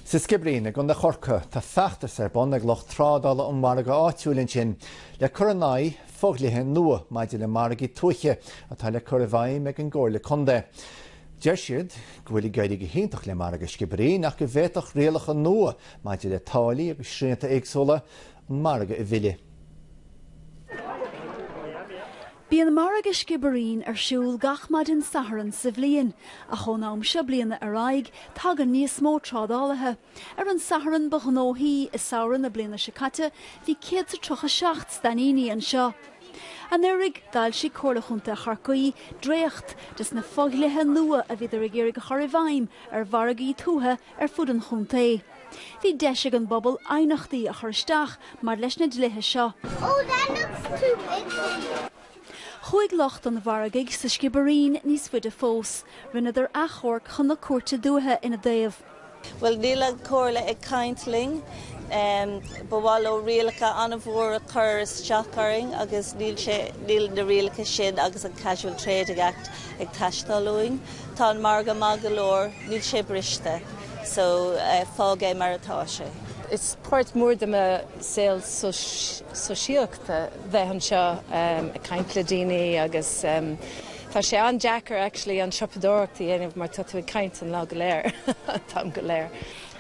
Sa Sciobairín i gContae Chorcaí, tá feachtas ar bun ag lucht trádála an mhargaidh áitiúil ansin le cur in aghaidh fodhlíthe nua maidir le margaí tuaithe atá le cur i bhfeidhm ag an gComhairle Contae. Deir siad go bhfuil ag éirí go hiontach le margadh an Sciobairín ach go bhféadfadh rialacha nua maidir le táillí agus srianta éagsúla an margadh a mhilleadh. Bíonn Margadh Sciobairín ar siúl gach maidin Sathairn sa bhliain, ach ón am seo bliana ar aghaidh, tagann níos mó trádálaithe. Ar an Satharn ba ghnóthaí i samhradh na bliana seo caite, bhí 137 stainníní anseo. Anuraidh, d'fhoilsigh Comhairle Chontae Chorcaí dréacht des na fodhlíthe nua a bhíodar ag iarraidh a chur i bhfeidhm ar mhargaí tuaithe ar fud an chontae. Bhí deis ag an bpobal aighneachtaí a chur isteach maidir leis na dlíthe seo. Chuaigh lucht an mhargaidh sa Sciobairín níos faide fós. Rinneadar achomharc chun na Cúirte Dúiche ina dtaobh. Bhuel, níl an Chomhairle ag caint linn. Ba mhaith leo rialacha an-mhór a chur isteach orainn agus níl sé, níl na rialacha sin agus an Casual Trading Act ag teastáil uainn. Tá an margadh maith go leor, níl sé briste. So, fág é mar atá sé. Is páirt mhór de mo saol sóisialta bheith anseo ag caint le daoine agus tá sé an-deacair actually an siopadóireacht a dhéanamh mar tá tú ag caint an lá go léir, an t-am go léir.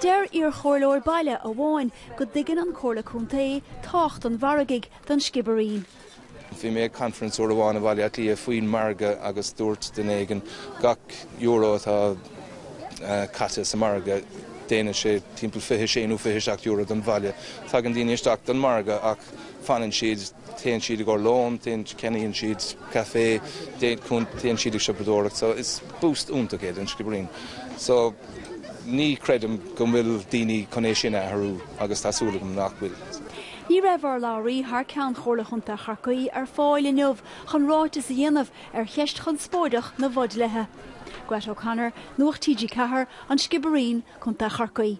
Deir iarchomhairleoir baile amháin go dtuigeann an Chomhairle Contae tábhacht an mhargaidh don Sciobairín. Bhí mé ag conference uair amháin i Bhaile Átha Cliath faoin margadh agus dúirt duine éigin gach euro atá caite sa margadh déanann sé timpeall 26 nó 27 euro don bhaile. Tagann daoine isteach don margadh ach fanann siad, téann siad i gcomhair lón, téann, ceannaíonn siad caife, téann siad ag siopadóireacht so is boost iontach é don Sciobairín. So ní chreidim go bhfuil daoine chun é sin a athrú agus tá súil agam nach bhfuil. Ní raibh urlabhraí thar ceann Chomhairle Chontae Chorcaí ar fáil inniu chun ráiteas a dhéanamh ar cheist chonspóideach na bhfodhlíthe. Greta O'Connor, Nuacht TG4, An Sciobairín, Contae Chorcaí.